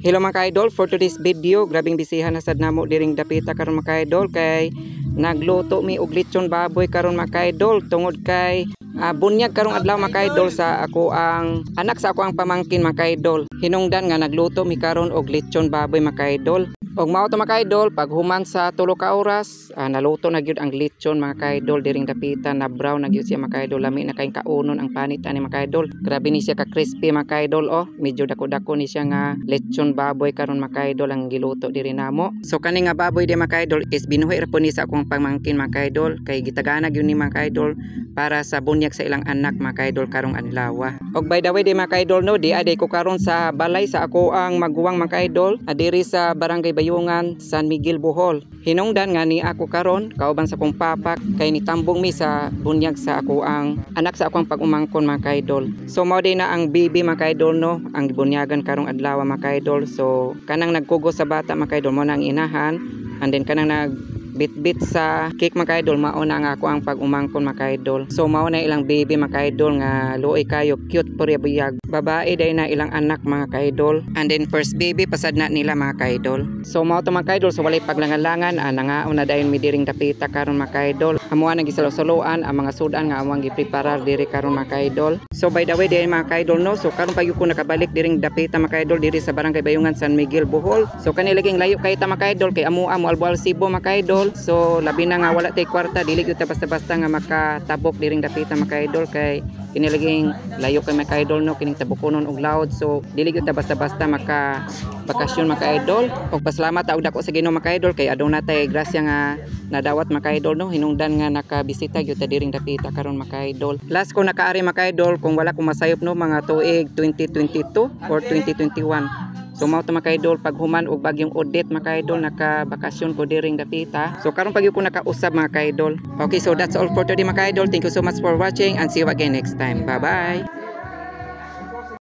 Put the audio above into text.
Hello, mga ka-idol, for today's video, grabing bisihan na sad namo diring dapita karon, mga ka-idol, kay nagluto mi og lechon baboy karon, mga ka-idol, tungod kay bunyag karong adlaw, mga ka-idol, sa ako ang anak sa ako ang pamangkin, mga ka-idol. Hinungdan nga nagluto mi karon og lechon baboy, mga ka-idol. Og mao to, mga ka-idol, pag human sa 3 ka oras, naluto na gyud ang lechon, mga ka-idol, diring dapita. Na brown na gyud siya, mga ka-idol. Lami na kayong kaunon ang panit ani, mga ka-idol. Grabe ni siya ka crispy, mga ka-idol, oh. Medyo dako-dako ni siya nga lechon baboy karon, mga ka-idol, ang giluto diri namo. So kani nga baboy di, mga ka-idol, is binuhi ra po ni sa akong pamangkin, mga ka-idol, kay gitagana gyud ni, mga ka-idol, para sa bunyag sa ilang anak, mga ka-idol, karong adlaw. Og by the way di, mga ka-idol, no, di aday ko karon sa balay sa ako ang maguwang, mga ka-idol, diri sa Barangay Bayungan, San Miguel, Bohol. Hinungdan nga ni ako karon kauban sa akong papa kay nitambong mi sa bunyag sa ako ang anak sa akong pag-umangkon, mga ka-idol. So mao din na ang baby, mga ka-idol, no, ang gibunyagan karong adlaw, mga ka-idol. So kanang nagkugos sa bata, mga ka-idol, mo na ang inahan, and then kanang nag bit-bit sa cake, mga ka-idol, mao na nga ako ang pag-umangkon, mga ka-idol. So mao na ilang baby, mga ka-idol, nga luoy kayo, cute purya buyag. Babae day na ilang anak, mga ka-idol. And then first baby pasad na nila, mga ka-idol. So mao to, mga ka-idol, so walay paglangan-langan, nangaon na dayon mi diring dapita karon, mga ka-idol. Amuan ang gisalo-saloan ang mga sudan nga among gipreparar diri karon, mga ka-idol. So by the way di, mga ka-idol, no, so karon pa ko nakabalik diring dapita, mga ka-idol, diri sa Barangay Bayungan, San Miguel, Bohol. So kani laging layo kay ta, mga ka-idol, kay amoa mo Moalboal, Cebu, mga ka-idol. So labi na nga wala tay kwarta, dili gyud ta basta-basta nga makatabok diring dapita, mga ka-idol, kay kini laging layo kay, mga ka-idol, no, kining tabukonon og laod. So dili gyud ta basta-basta maka bakasyon, mga ka-idol. Og pasalamat ta og dako sa Ginoo, mga ka-idol, kay aduna tay grasya nga nadawat, mga ka-idol, no, hinungdan nga nakabisita gyud ta diring dapita karon, mga ka-idol. Last ko nakaari, mga ka-idol, kung wala ko masayop, no, mga tuig 2022 or 2021. So mao to, mga ka-idol, pag human og bagyong Odette, mga ka-idol, naka-bakasyon ko diring dapita. So karon pag ko nakausab, mga ka-idol. Okay, so that's all for today, mga ka-idol. Thank you so much for watching and see you again next time. Bye bye.